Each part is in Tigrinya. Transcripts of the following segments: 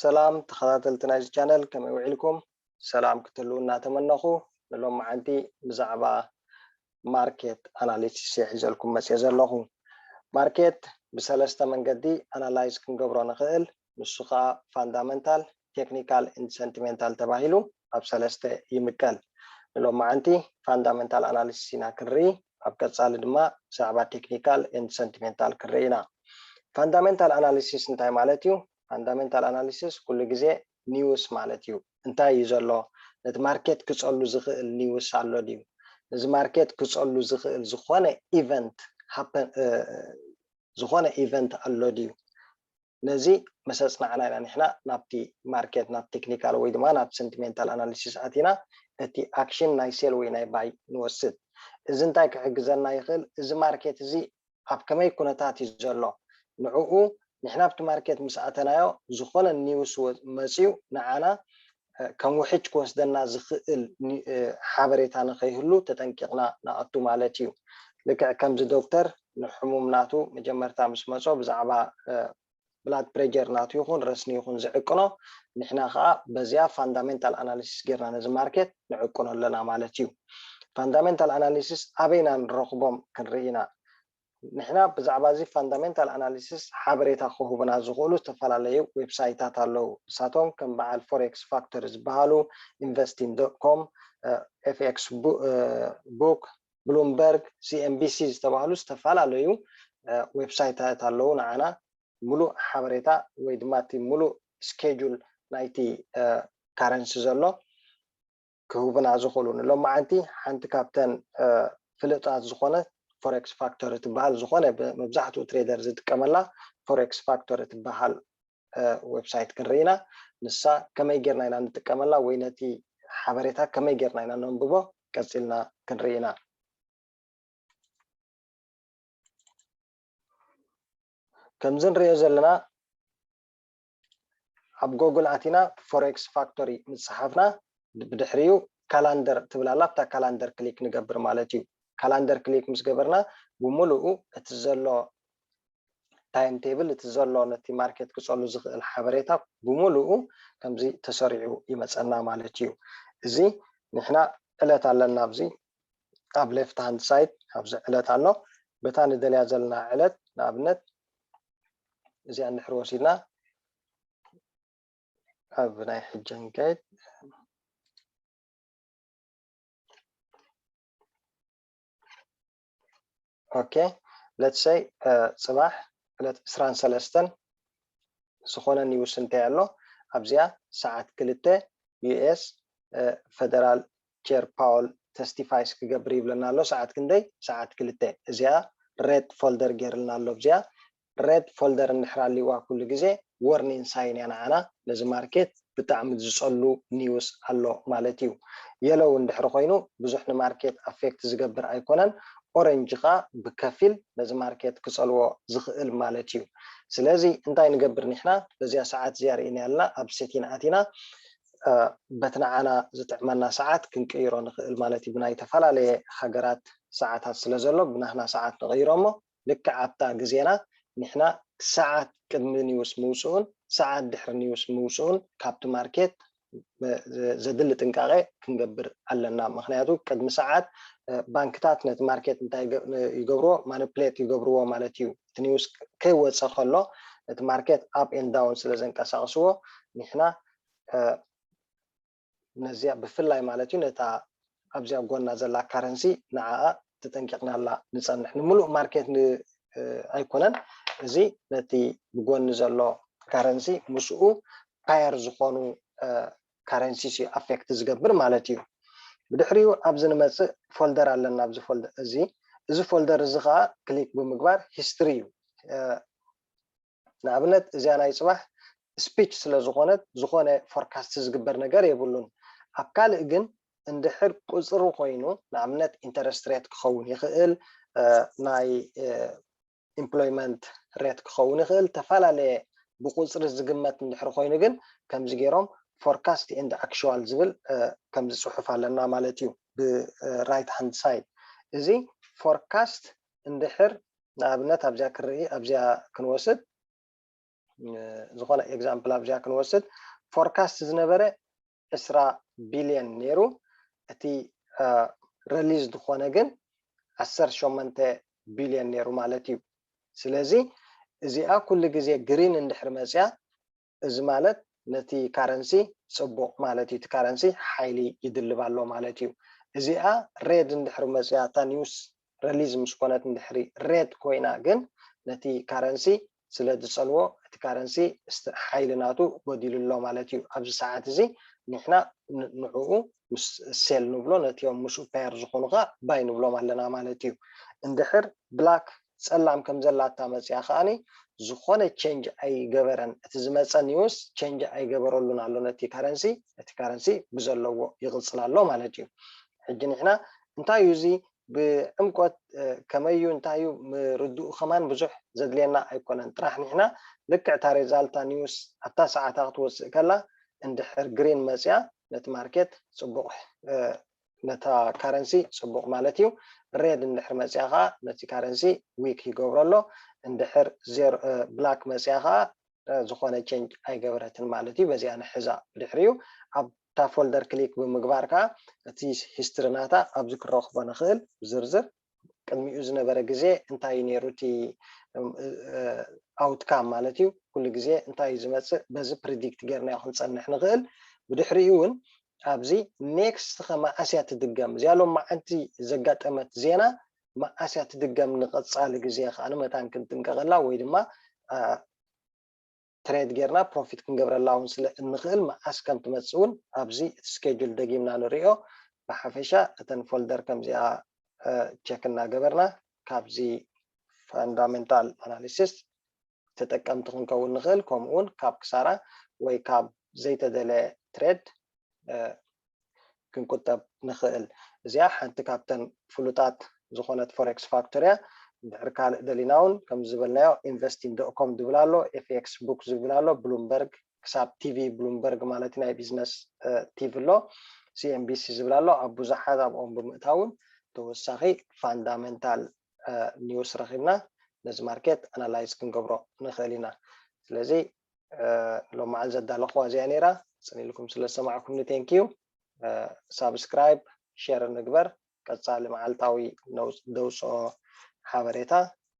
ሰላም ተኸታተልቲ ናይዚ ቻነል፣ ከመይ ውዒልኩም? ሰላም ክትህልዉ እናተመነኹ፣ ንሎማዓንቲ ብዛዕባ ማርኬት ኣናሊሲስ እየ ሒዘልኩም መፅየ ዘለኹ። ማርኬት ብሰለስተ መንገዲ ኣናላይዝ ክንገብሮ ንኽእል። ንሱ ከዓ ፋንዳመንታል፣ ቴክኒካል ኤንድ ሰንቲሜንታል ተባሂሉ ኣብ ሰለስተ ይምቀል። ንሎማዓንቲ ፋንዳመንታል ኣናሊሲስ ኢና ክንርኢ፣ ኣብ ቀፃሊ ድማ ብዛዕባ ቴክኒካል ኤንድ ሰንቲሜንታል ክንርኢ ኢና። ፋንዳመንታል ኣናሊሲስ እንታይ ማለት እዩ? ፋንዳመንታል ኣናሊሲስ ኩሉ ግዜ ኒውስ ማለት እዩ። እንታይ እዩ ዘሎ? ነቲ ማርኬት ክፀሉ ዝኽእል ኒውስ ኣሎ ድዩ? ነዚ ማርኬት ክፀሉ ዝኽእል ዝኾነ ኢቨንት ሃፐን፣ እ፣ ዝኾነ ኢቨንት ኣሎ ድዩ? ነዚ ምስ ኣፅናዕና ኢና ንሕና ናብቲ ማርኬት፣ ናብ ቴክኒካል ወይ ድማ ናብ ሰንቲሜንታል ኣናሊሲስ ኣቲና እቲ ኣክሽን ናይ ሴል ወይ ናይ ባይ ንወስድ። እዚ እንታይ ክሕግዘና ይኽእል? እዚ ማርኬት እዚ ኣብ ከመይ ኩነታት እዩ ዘሎ? ንዕኡ ንሕና ኣብቲ ማርኬት ምስ ኣተናዮ ዝኾነ ኒውስ ወ-፣ መፅዩ ንዓና፣ እ፣ ከም ውሕጅ ክወስደና ዝኽእል ኒ-፣ እ፣ ሓበሬታ ንኸይህሉ ተጠንቂቕና ንኣቱ ማለት እዩ። ልክዕ ከምዚ ዶክተር ንሕሙም ናቱ መጀመርታ ምስ መጾ ብዛዕባ፣ እ፣ ብላድ ፕሬጀር ናቱ ይኹን ረስኒ ይኹን ዝዕቅኖ፣ ንሕና ኸዓ በዚኣ ፋንዳሜንታል ኣናሊሲስ ጌርና ነዚ ማርኬት ንዕቅኖ ኣለና ማለት እዩ። ፋንዳሜንታል ኣናሊሲስ ኣበይና ንረኽቦም ክንርኢ ኢና። ንሕና ብዛዕባ እዚ ፋንዳሜንታል ኣናሊሲስ ሓበሬታ ክህቡና ዝኽእሉ ዝተፈላለዩ ዌብሳይታት ኣለዉ። ንሳቶም ከም በዓል ፎሬክስ ፋክተር ዝበሃሉ፣ ኢንቨስቲንግ ዶት ኮም፣ ኤፍ ኤክስ ቡ-፣ እ፣ ቡክ፣ ብሉምበርግ፣ ሲ ኤን ቢ ሲ ዝተባህሉ ዝተፈላለዩ፣ እ፣ ዌብሳይታት ኣለዉ። ንዓና ሙሉእ ሓበሬታ ወይ ድማ እቲ ሙሉእ ስኬጁል ናይቲ፣ እ፣ ካረንሲ ዘሎ ክህቡና ዝኽእሉ። ንሎማዓንቲ ሓንቲ ካብተን፣ እ፣ ፍልጣት ዝኾነት ፎሬክስ ፋክተር እትበሃል፣ ዝኾነ ብ-፣ መብዛሕትኡ ትሬደር ዝጥቀመላ ፎሬክስ ፋክተር እትበሃል፣ እ፣ ዌብሳይት ክንርኢ ኢና። ንሳ ከመይ ጌርና ኢና ንጥቀመላ ወይ ነቲ ሓበሬታ ከመይ ጌርና ኢና ነንብቦ ቀጺልና ክንርኢ ኢና። ከምዚ ንሪኦ ዘለና ኣብ ጎግል ኣቲና ፎሬክስ ፋክቶሪ ምስ ጸሓፍና ብድሕሪኡ ካላንደር ትብል ኣላ፣ ኣብታ ካላንደር ክሊክ ንገብር ማለት እዩ። ካላንደር ክሊክ ምስ ገበርና ብምሉኡ እቲ ዘሎ ታይም ቴብል፣ እቲ ዘሎ ነቲ ማርኬት ክጸሉ ዝኽእል ሓበሬታ ብምሉኡ ከምዚ ተሰሪዑ ይመጸና ማለት እዩ። እዚ ንሕና ዕለት ኣለና ኣብዚ ኣብ ሌፍት ሃንድ ሳይድ ኣብዚ ዕለት ኣሎ። በታ ንደልያ ዘለና ዕለት ንኣብነት እዚኣ እንድሕር ወሲድና ኣብ ናይ ሕጂ ንከይድ። ኦኬ፣ ሌትስ ሰይ፣ እ፣ ጽባሕ ዕለት ዕስራን ሰለስተን ዝኾነ ኒውስ እንታይ ኣሎ? ኣብዚኣ ሰዓት ክልተ ዩ ኤስ፣ እ፣ ፌደራል ቸር ፓወል ተስቲፋይስ ክገብር ይብለና ኣሎ። ሰዓት ክንደይ? ሰዓት ክልተ። እዚኣ ሬድ ፎልደር ገይርልና ኣሎ። ኣብዚኣ ሬድ ፎልደር እንድሕር ኣልዋ ኩሉ ግዜ ወርኒንግ ሳይን እያ ንዓና። ነዚ ማርኬት ብጣዕሚ ዝጸሉ ኒውስ ኣሎ ማለት እዩ። የሎው እንድሕር ኮይኑ ብዙሕ ንማርኬት ኣፌክት ዝገብር ኣይኮነን። ኦሬንጅ ኸኣ ብከፊል ነዚ ማርኬት ክጸልዎ ዝኽእል ማለት እዩ። ስለዚ እንታይ ንገብር ንሕና? በዚኣ ሰዓት እዚኣ ርኢና ኣለና። ኣብ ሴቲን ኣቲና፣ እ፣ በቲ ንዓና ዝጥዕመና ሰዓት ክንቅይሮ ንኽእል ማለት እዩ። ብናይ ዝተፈላለየ ሃገራት ሰዓታት ስለ ዘሎ ብናህና ሰዓት ንቕይሮ እሞ ልክዕ ኣብታ ግዜና ንሕና ሰዓት ቅድሚ ኒውስ ምውፅኡን ሰዓት ድሕሪ ኒውስ ምውፅኡን ካብቲ ማርኬት ዘ-፣ ዘድሊ ጥንቃቄ ክንገብር ኣለና። ምኽንያቱ ቅድሚ ሰዓት፣ እ፣ ባንክታት ነቲ ማርኬት እንታይ ይገ-፣ ይገብርዎ? ማኒፕሌት ይገብርዎ ማለት እዩ። እቲ ኒውስ ከይወፀ ከሎ እቲ ማርኬት ኣፕ ኤንድ ዳውን ስለ ዘንቀሳቕስዎ ንሕና፣ እ፣ ነዚኣ ብፍላይ ማለት እዩ ነታ ኣብዚኣ ጎና ዘላ ካረንሲ ንዓኣ ተጠንቂቕናላ ንጸንሕ። ንምሉእ ማርኬት ን-፣ እ፣ ኣይኮነን። እዚ ነቲ ብጎኒ ዘሎ ካረንሲ ምስኡ ፓየር ዝኾኑ፣ እ፣ ካረንሲስ እዩ ኣፌክት ዝገብር ማለት እዩ። ብድሕሪኡ ኣብዚ ንመጽእ ፎልደር ኣለና። ኣብዚ ፎልደር እዚ፣ እዚ ፎልደር እዚ ኸኣ ክሊክ ብምግባር ሂስትሪ እዩ። እ፣ ንኣብነት እዚኣ ናይ ጽባሕ ስፒች ስለ ዝኾነት ዝኾነ ፎርካስት ዝግበር ነገር የብሉን። ኣብ ካልእ ግን እንድሕር ቁጽሪ ኮይኑ ንኣብነት ኢንተረስት ሬት ክኸውን ይኽእል፣ እ፣ ናይ፣ እ፣ ኢምፕሎይመንት ሬት ክኸውን ይኽእል፣ ተፈላለየ ብቁጽሪ ዝግመት እንድሕር ኮይኑ ግን ከምዚ ገይሮም ፎርካስት ኤንድ ኣክቹዋል ዝብል፣ እ፣ ከምዚ ጽሑፍ ኣለና ማለት እዩ ብ-፣ እ፣ ራይት ሃንድ ሳይድ። እዚ ፎርካስት እንድሕር ንኣብነት ኣብዚኣ ክርኢ፣ ኣብዚኣ ክንወስድ ዝኾነ example ኣብዚኣ ክንወስድ፣ forecast ዝነበረ ዕስራ ቢልዮን ነይሩ፣ እቲ release ዝኾነ ግን ዓሰርተ ሸሞንተ ቢልዮን ነይሩ ማለት እዩ። ስለዚ እዚኣ ኩሉ ግዜ green እንድሕር መፅያ፣ እዚ ማለት ነቲ currency ፅቡቕ ማለት እዩ። እቲ currency ሓይሊ ይድልብ ኣሎ ማለት እዩ። እዚኣ red እንድሕር መፅያ፣ እታ news release ምስ ኮነት እንድሕሪ red ኮይና ግን ነቲ currency ስለ ዝፀልዎ፣ እቲ currency ሓይሊ ናቱ ጎዲሉ ኣሎ ማለት እዩ። ኣብዚ ሰዓት እዚ ንሕና ንዕኡ ምስ sell ንብሎ፣ ነቲኦም ምስኡ pair ዝኾኑ ከዓ buy ንብሎም ኣለና ማለት እዩ። እንድሕር black፣ ፀላም ከም ዘላታ መፅያ ከዓኒ ዝኾነ change ኣይገበረን። እቲ ዝመፀ news change ኣይገበረሉን ኣሎ ነቲ currency። እቲ currency ብዘለዎ ይቕፅል ኣሎ ማለት እዩ። ሕጂ ንሕና እንታይ እዩ እዚ ብዕምቆት ከመይ እዩ እንታይ እዩ ምርድኡ ከማን ብዙሕ ዘድልየና ኣይኮነን። ጥራሕ ንሕና ልክዕ እታ result ታ news ኣብታ ሰዓታ ክትወፅእ ከላ እንድሕር green መፅያ ነቲ market ፅቡቕ፣ ነታ currency ፅቡቕ ማለት እዩ። Red እንድሕር መፅያ ከዓ ነቲ currency weak ይገብሮ ኣሎ። እንድሕር black መፅያ ከዓ ዝኾነ change ኣይገበረትን ማለት እዩ። በዚኣ ንሕዛ። ብድሕሪኡ ኣብታ folder click ብምግባር ከዓ እቲ history ናታ ኣብዚ ክረኽቦ ንኽእል ብዝርዝር። ቅድሚኡ ዝነበረ ግዜ እንታይ እዩ ነይሩ እቲ outcome ማለት እዩ። ኩሉ ግዜ እንታይ እዩ ዝመፅእ በዚ predict ጌርናዮ ክንፀንሕ ንኽእል። ብድሕሪኡ እውን ኣብዚ next ከ መዓስ እያ ትድገም፣ እዚኣ ሎማዓንቲ ዘጋጠመት ዜና መዓስ እያ ትድገም፣ ንቐፃሊ ግዜ ከዓ መታን ክንጥንቀቐላ ወይ ድማ trade ጌርና profit ክንገብረላ እውን ስለ እንኽእል መዓስ ከም ትመፅእ እውን ኣብዚ እቲ schedule ደጊምና ንሪኦ። ብሓፈሻ እተን folder ከምዚኣ check እናገበርና ካብዚ fundamental analysis ተጠቀምቲ ክንከውን ንኽእል፣ ከምኡ እውን ካብ ክሳራ ወይ ካብ ዘይተደለ trade ክንቁጠብ ንኽእል። እዚኣ ሓንቲ ካብተን ፍሉጣት ዝኾነት forex factor እያ። እንድሕር ካልእ ደሊና እውን ከም ዝበልናዮ investing dot com ዝብል ኣሎ፣ FX book ዝብል ኣሎ፣ Bloomberg ክሳብ TV Bloomberg ማለት ናይ business TV ኣሎ፣ CNBC ዝብል ኣሎ። ኣብ ብዙሓት ኣብኦም ብምእታውን ተወሳኺ fundamental news ረኺብና ነዚ market analyze ክንገብሮ ንኽእል ኢና። ስለዚ ሎማዓል ዘዳለኽዋ እዚኣ ነይራ። ጽን ኢልኩም ስለ ዝሰማዕኩምኒ thank you። Subscribe፣ share ንግበር። ቀጻሊ መዓልታዊ ደውፅኦ ሓበሬታ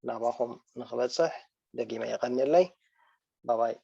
ናባኹም ንኽበፅሕ ደጊመ የቐንየለይ። ባባይ።